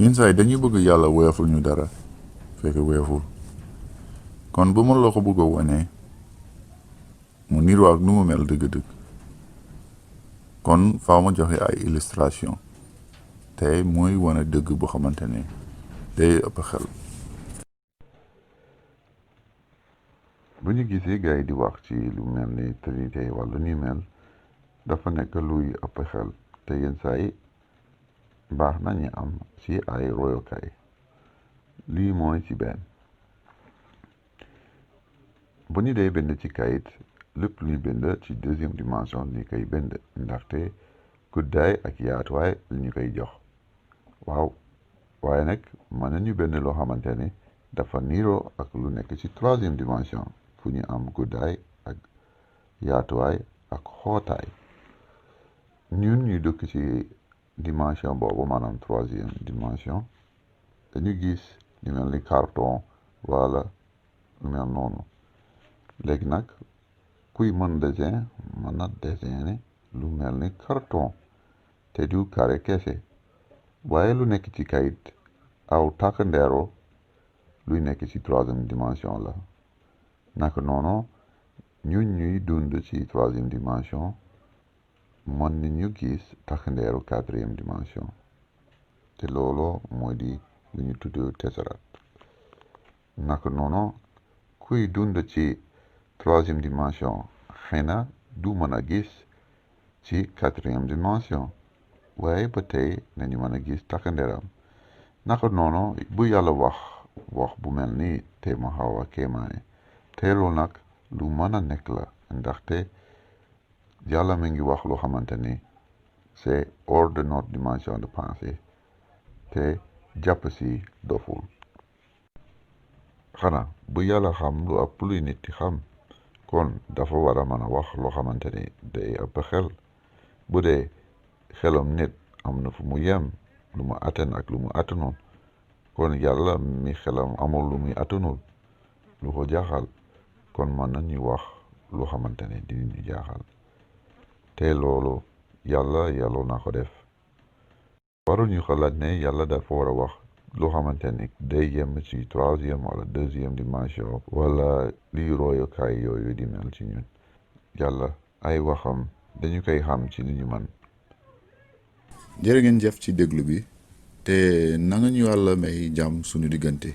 yenn saa yi dañuy bëgg yàlla woyoful ñu dara fekk woyoful kon bu ma la ko bëgg a wone mu niroo ak nu mu mel dëgg-dëgg kon faaw ma joxe ay illustration te mooy wane dëgg bu xamante ne day ëpp xel. bu ñu gisee gars yi di wax ci lu mel ni trinité wala ni mel dafa nekk luy ëpp xel te yenn saa yi baax nañu am ci ay royokaay lii mooy ci benn bu ñu dee bind ci kayit lépp lu ñu bind ci deuxième dimension ni koy bind ndaxte guddaay ak yaatuwaay li ñu koy jox waaw waaye nag mën nañu bind loo xamante ne dafa niiroo ak lu nekk ci troisième dimension fu ñu am guddaay ak yaatuwaay ak xootaay ñun ñu dëkk ci dimension boobu maanaam troisième dimension dañu gis lu mel ni carton wala lu mel noonu léegi nag kuy mën dessin mën na dessiner lu mel ni carton te du carré kese waaye lu nekk ci kayit aw takkandeero luy nekk ci troisième dimension la naka noonu ñun ñuy dund ci troisième dimension mën nañu gis takkandeeru quatrième dimension te loolu moo di lu ñu tudd tesseract naka noonu kuy dund ci troisième dimension xëy na du mën a gis ci quatrième dimension waaye ba tey nañu mën a gis takkandeeram naka noonu bu yàlla wax bu mel ni te ma xaw a kéemaane te loolu nag lu mën a nekk la ndaxte yàlla mi ngi wax loo xamante ni c'est hors de notre dimension de pensée te jàpp si doful xanaa bu yàlla xam lu ëpp luy nit di xam kon dafa war a mën a wax loo xamante ni day ëpp xel bu dee xelam nit am na fu mu yem lu mu attan ak lu mu attanul kon yàlla mi xelam amul lu muy attanul lu ko jaaxal kon mën nañu wax loo xamante ne dinañu jaaxal te loolu yàlla na ko def waruñu xalaat ne yàlla dafa war a wax loo xamante ni day yem ci troisième wala deuxième dimension wala liy royokaay yooyu di mel ci ñun yàlla ay waxam dañu koy xam ci li ñu man jërë ngeen jëf ci déglu bi te na nga ñu yàlla may jàmm suñu diggante